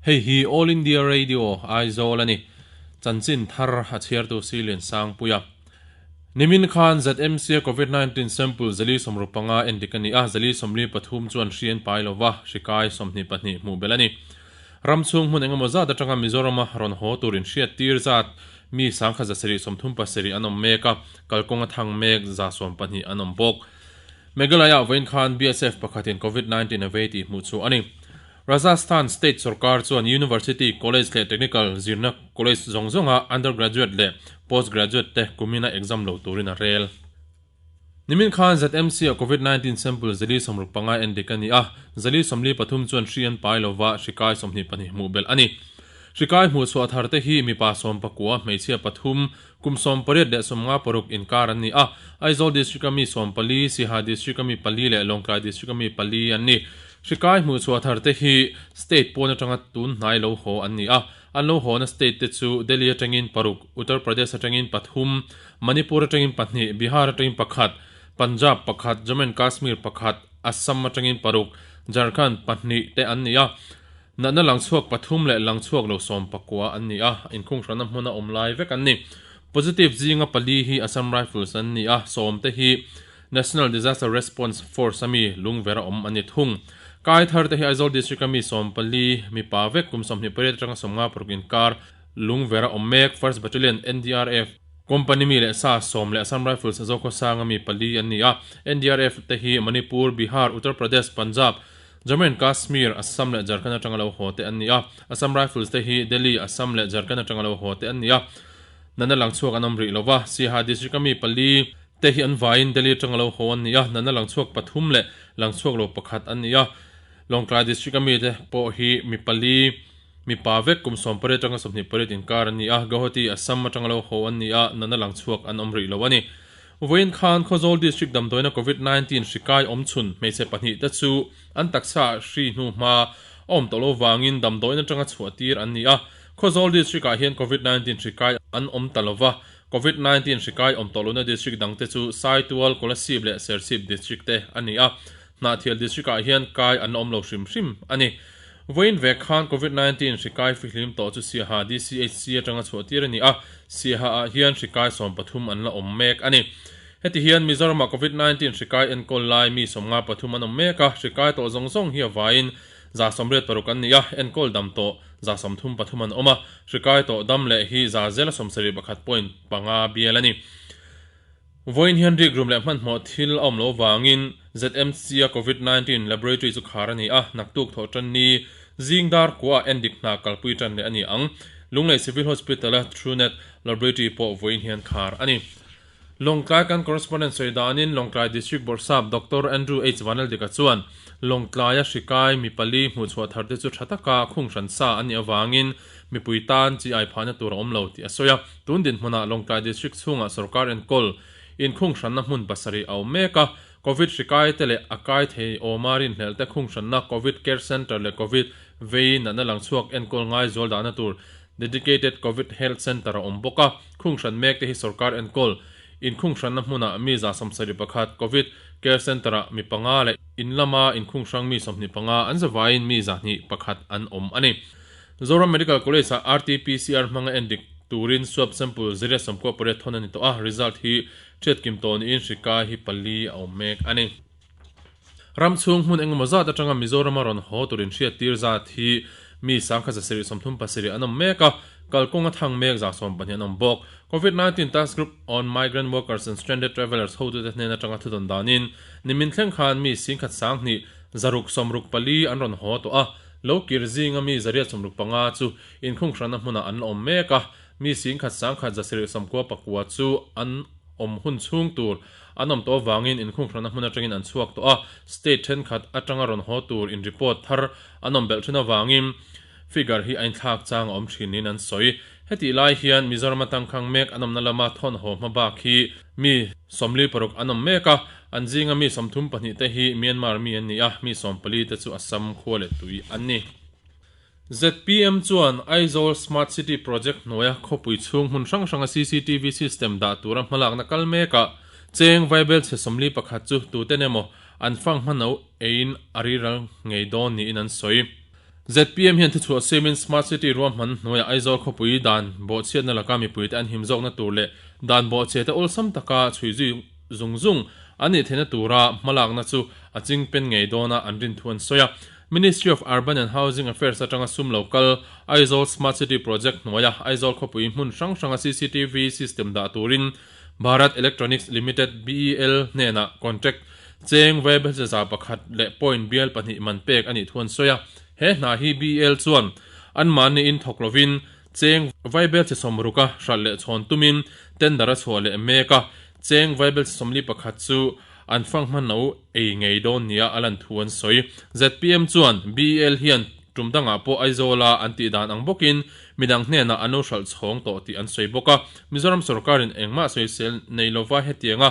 Hei hi All India Radio Aizawl a ni. Chanchin thar a chhiartu Silian Sangpuia. Nimin khan ZMC a Covid 19 sample zali 65 endik a ni a, zali 43 chuan hri an pai lova, hri kai 22 hmuh belh a ni. Ram chhung hmun engemaw zat atanga Mizorama rawn haw tur inhriat tir zat mi 1737 an awm mek a, kalkawnga thang mek 112 an awm bawk. Meghalaya vawiin khan BSF pakhatin Covid 19 a vei tih hmuh chu a ni. Rajasthan State sorkar chuan University, College leh Technical zirna college zawng zawnga undergraduate leh postgraduate te kumina exam lo turin a rel. Nimin khan ZMC-ah Covid 19 sample 65 endik a ni a, 43 chuan hri an pai lova, hri kai 22 hmuh belh a ni. Hri kai hmuh chhuah thar te hi mipa 19, hmeichhia pathum, kum 18 leh 56 inkar an ni a, Aizawl District-a mi 14, Siaha District-a mi pali leh Lawngtlai District-a mi pali an ni. Hri kai hmuh chhuah thar te hi state pawn atanga tun hnai lo haw an ni a, an lo hawna state te chu Delhi atangin paruk, Uttar Pradesh atangin pathum, Manipur atangin pahnih, Bihar atangin pakhat, Punjab pakhat, Jammu and Kashmir pakhat, Assam atangin paruk, Jharkhand pahnih te an ni a. Natna lang chhuak pathum leh lang chhuak lo 19 an ni a, inkhung hrana hmuna awm lai vek an ni. Positive zinga pali hi Assam Rifles an ni a, sawm te hi National Disaster Response Force ami lungvera awm an ni thung. Kai thar te hi Aizawl District ami 14 mipa vek kum 28 atanga 56 inkar lungvera awm mek First Battalion NDRF Company mi leh sa sawm leh Assam Rifles Zokhawsang ami pali an ni a. NDRF te hi Manipur, Bihar, Uttar Pradesh, Punjab, Jammu and Kashmir, Assam leh Jharkhand atanga lo haw te an ni a. Assam Rifles te hi Delhi, Assam leh Jharkhand atanga lo haw te an ni a. Nana lang chhuak an awm rih lova. Siaha District ami pali te hi an vaiin Delhi atanga lo haw an ni a. Nana lang chhuak pathum leh lang chhuak lo pakhat an ni a. Lawngtlai District ami te pawh hi mi pali mipa vek kum 18 atanga 28 inkar an ni a. Guwahati, Assam atanga lo haw an ni a. Nana lang chhuak an awm rih lo a ni. Vawiin khan Khawzawl District damdawiina Covid 19 hri kai awm chhun hmeichhe pahnih te chu an taksa hri hnu hma a awm tawh lo vangin damdawiin atanga chhuah tir an ni a. Khawzawl District ah hian Covid 19 hri kai an awm ta lova, Covid 19 hri kai awm tawh lohna district dang te chu Saitual, Kolasib leh Serchhip District te a ni a. Hnahthial District ah hian kai an awm lo hrim hrim a ni. Vawiin vek khan Covid 19 hri kai fihlim tawh chu Siaha DCHC atanga chhuah tir a ni a, Siaha ah hian hri kai 13 an la awm mek a ni. Heti hian Mizoram ah Covid 19 hri kai enkawl lai mi 53 an awm mek a, hri kai tawh zawng zawng hi a vaiin 186 an ni a, enkawl dam tawh 133 an awm a, hri kai tawh dam leh hi 171.5 bial a ni. Vawiin hian rikrum leh hmanhmawh thil a awm lo vangin ZMC a Covid 19 Laboratory chu khar a ni a, naktuk thawh tan ni zing dar kuah endik hna kalpui tan leh a ni ang. Lunglei Civil Hospital a Truenat Laboratory pawh vawiin hian khar a ni. Lawngtlai kan correspondent sawi danin Lawngtlai District Bawrhsap Doctor Andrew H Vanaldika chuan Lawngtlaia hri kai mi pali hmuhchhuah thar te chu tha taka khung hran sa an nih avangin mipui tan chi ai phahna tur a awm lo tih a sawi a. Tun dinhmunah Lawngtlai District chhungah sorkar enkawl inkhung hranna hmun pasarih a awm mek a. Covid hri kai te leh a kai thei awma rinhlelh te khung hranna Covid Care Centre leh Covid vei natna lang chhuak enkawl ngai zual dahna tur Dedicated Covid Health Centre a awm bawk a. Khung hran mek te hi sorkar enkawl inkhung hranna hmunah mi 71 Covid Care Centre-ah mi panga leh in lama inkhung hrang mi 25 an zavaiin mi 101 an awm a ni. Zoram Medical College-ah RT-PCR hmanga endik turin swab sample 198 thawn a ni tawh a, result hi hriat kim tawh niin hri kai hi pali a awm mek a ni. Ram chhung hmun engemaw zat atanga Mizorama rawn haw turin hriat tir zat hi mi 1737 an awm mek a, kalkawnga thang mek 12 an awm bawk. Covid 19 Task Group on Migrant Workers and Stranded Travellers hotute hnen atanga thudawn danin nimin thleng khan mi 16,664 an rawn haw tawh a, Lo kir zinga mi 865 chu inkhung hranna hmunah an la awm mek a, mi 17,179 chu an awm hun chhung tur an awm tawh avangin inkhung hranna hmun atangin an chhuak tawh a, state thenkhat atanga rawn haw tur in report thar an awm belh thin avangin figure hi a inthlak chang a awm thin niin an sawi. Hetih lai hian Mizoram atangkhang mek an awmna lama thawn haw hma bak hi mi 46 an awm mek a, an zinga mi 32 te hi Myanmar mi an ni a, mi 14 te chu Assam khua leh tui an ni. ZPM chuan Aizawl Smart City Project hnuaia khawpui chhung hmun hrang hranga CCTV system dah tura hmalakna kal mekah cheng vaibel chhe 41 chu tuten emaw an fang hmano eiin a riral ngei dawn niin an sawi. Zpm hian thuchhuah siamin Smart City ruahman hnuaiah Aizawl khawpui dan bawhchhiatna laka mipuite an him zawkna tur leh dan bawhchhiate awlsam taka chhui zui zung zung an nih theihna tura hmalakna chu a ching pen ngei dawna an rin thu an sawi a. Ministry of Urban and Housing Affairs atanga sum lo kal Aizawl Smart City Project hnuaia Aizawl khawpui hmun hrang hranga cctv system dah turin Bharat Electronics Limited, BEL, hnenah contract cheng vaibelche 1.2 man pek a nih thu an sawi a. He hna hi BEL chuan anmahniin thawk lovin cheng vaibelche 60 a hralh leh chhawn tumin tender a chhuah leh mek a, cheng vaibelche 41 chu an fang hman lo ei ngei dawn nia a lan thu an sawi. Zpm chuan BEL hian tum dangah pawh Aizawla an tih dan ang bawkin midang hnenah an lo hralh chhawng tawh tih an sawi bawk a. Mizoram sorkarin engmah sawisel nei lova hetianga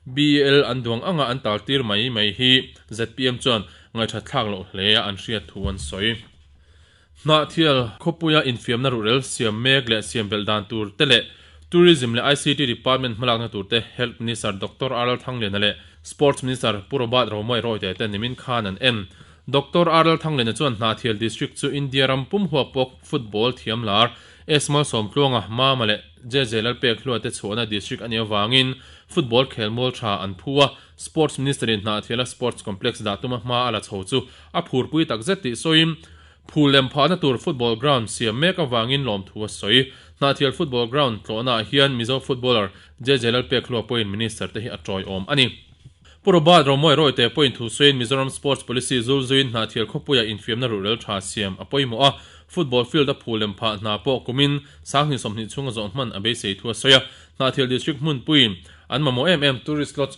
BEL an duang anga an taltir mai mai hi zpm chuan ngaihṭhat thlak loh hle a an hriat thu an sawi. Hnahthial khawpuia infiamna ruhrel siam mek leh siam belh dan tur te leh Tourism leh ICT Department hmalakna tur te Health Minister Doctor R Thangliana leh Sports Minister Pu Robert Romawia Rawite te nimin khan an en. Doctor R Thangliana chuan Hnahthial District chu India ram pum huap pawk football thiam lar S Malsawmtluanga Mama leh JJ Lalpek hlua te chhuahna district a nih avangin football khelmual tha an phu a, Sports Minister in Hnahthiala Sports Complex dah tuma hma a la chho chu a phurpui takzet tih sawiin phul lem phahna tur football ground siam mek avangin lawmthu a sawi. Hnahthial football ground tlawhnaah hian Mizo footballer JJ Lalpek hlua pawhin Minister te hi a tawiawm a ni. Pu Robert Romawia Rawite pawhin thu sawiin Mizoram Sports Policy zulzuiin Hnahthial khawpuia infiamna ruhrel tha siam a pawimawh a, football field a phul lem phah hna pawh kumin 2020 chhunga zawh hman a beisei thu a sawi a. Hnahthial District hmunpuiin an mamawh em em tourist lodge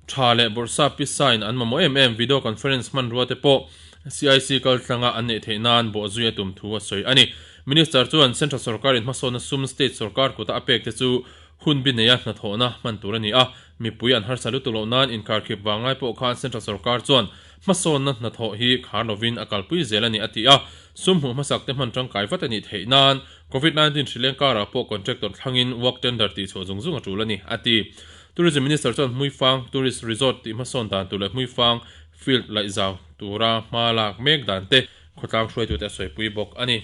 tha leh bawrhsa pisain an mamawh em em video conference hmanrua te pawh CIC kaltlanga an neih theih nan bawhzui a tum thu a sawi a ni. Minister chuan Central sorkarin hmasawnna sum state sorkar kuta a pek te chu hun bi neia hnathawhna hman tur a ni a, mipui an harsa lutuk loh nan inkarkhip vanglai pawh khan Central sorkar chuan hmasawnna hnathawh hi khar lovin a kalpui zel a ni a ti a, sum hmuh hmasak te hman tangkai vat a nih theih nan Covid-19 hrileng karah pawh contractor thlangin work tender tih chhuah zung zung a tul a ni a ti. Tourism Minister chuan Hmuifang Tourist Resort tih hmasawn dan tur leh Hmuifang Field laihzau tura hma lak mek dan te khawtlang hruaitute a sawipui bawk a ni.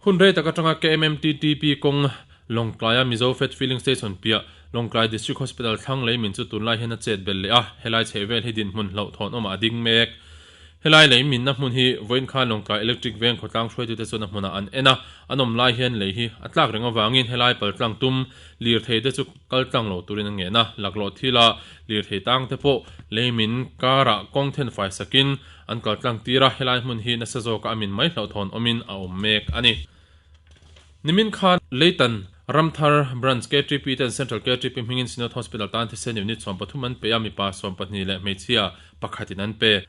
Hun rei tak atanga KMMTTP kawng Lawngtlaia Mizo Fat Filling Station piah Lawngtlai District Hospital thlang lei min chu tunlai hian a chet belh leh a, helai chhehvel hi dinhmun hlauhthawn awmah a ding mek. Helai lei minna hmun hi vawiin khan Lawngtlai Electric Veng khawtlang hruaitute chuan a hmunah an en a, an awm lai hian lei hi a tlak reng avangin helai paltlang tum lirthei te chu kal tlang lo turin an ngen a, laklawh thila lirthei tang te pawh lei min karah kawng then fai sakin an kal tlang tir a, helai hmun hi nasa zawka a min mai hlauhthawn awmin a awm mek a ni. Nimin khan Leitan Ramthar Branch KTP ten Central KTP hmingin Synod Hospital tan thisen unit 13 an pe a, mipa 12 leh hmeichhia pakhatin an pe.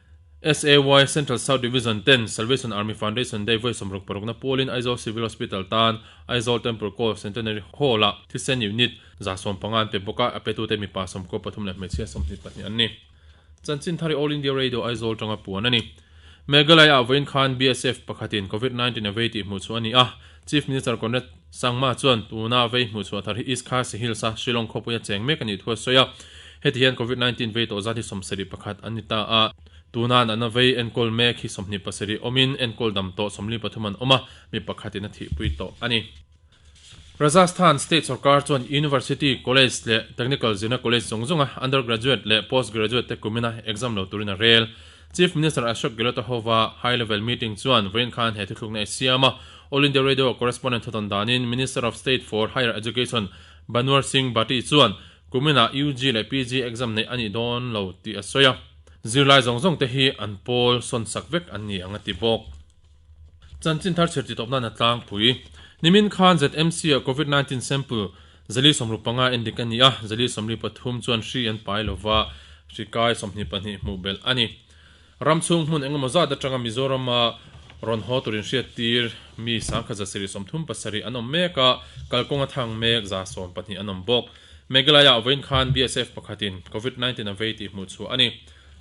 SAY Central South Division ten Salvation Army Foundation Day vawi 66 na pawlin Aizawl Civil Hospital tan Aizawl Temple Call Centenary Hall-ah thisen unit 150 an pe bawk a, a petute mipa 13 leh hmeichhia 22 an ni. Chanchin thari All India Radio Aizawl tanga puan a ni. Meghalaya-ah vawiin khan BSF pakhatin Covid-19 a vei tih hmuh chhuah a ni a, Chief Minister Conrad Sangma chuan tuna vei hmuh chhuah thar hi East Khasi Hills-a Shillong khawpuia cheng mek a nih thu a sawi a. Heti hian Covid-19 vei tawh zat hi 71 an ni ta a, tuna natna vei enkawl mek hi 27 awmin enkawl dam tawh 43 an awm a, mi pakhatin a thihpui tawh a ni. Rajasthan State sorkar chuan University, College leh Technical zirna college zawng zawnga undergraduate leh postgraduate te kumina exam lo turin a rel. Chief Minister Ashok Gehlot a hova high level meeting chuan vawiin khan he thuthlukna a siam a. All India Radio correspondent thawtawn danin Minister of State for Higher Education Bhanwar Singh Bhati chuan kumina UG leh PG exam neih a nih dawn lo tih a sawi a. Zirlai zawng zawng te hi an pawl sawn sak vek an ni ang a ti bawk. Chanchin thar chhir titawp nan a tlangpui. Nimin khan ZMC ah Covid-19 sample 165 endik a ni a, 143 chuan hri an pai lova, hri kai 22 hmuh belh a ni. Ram chhung hmun engemaw zat atanga Mizorama rawn haw turin hriattir mi 1737 an awm mek a, kalkawnga thang mek 112 an awm bawk. Meghalaya ah vawiin khan BSF pakhatin Covid-19 a vei tih hmuh chhuah a ni.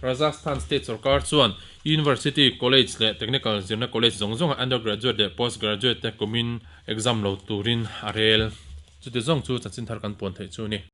Rajasthan State sorkar chuan University, College leh Technical zirna college zawng zawnga undergraduate leh postgraduate te kumin exam lo turin a rel. Chuti zawng chu chanchin thar kan puan theih chu a ni.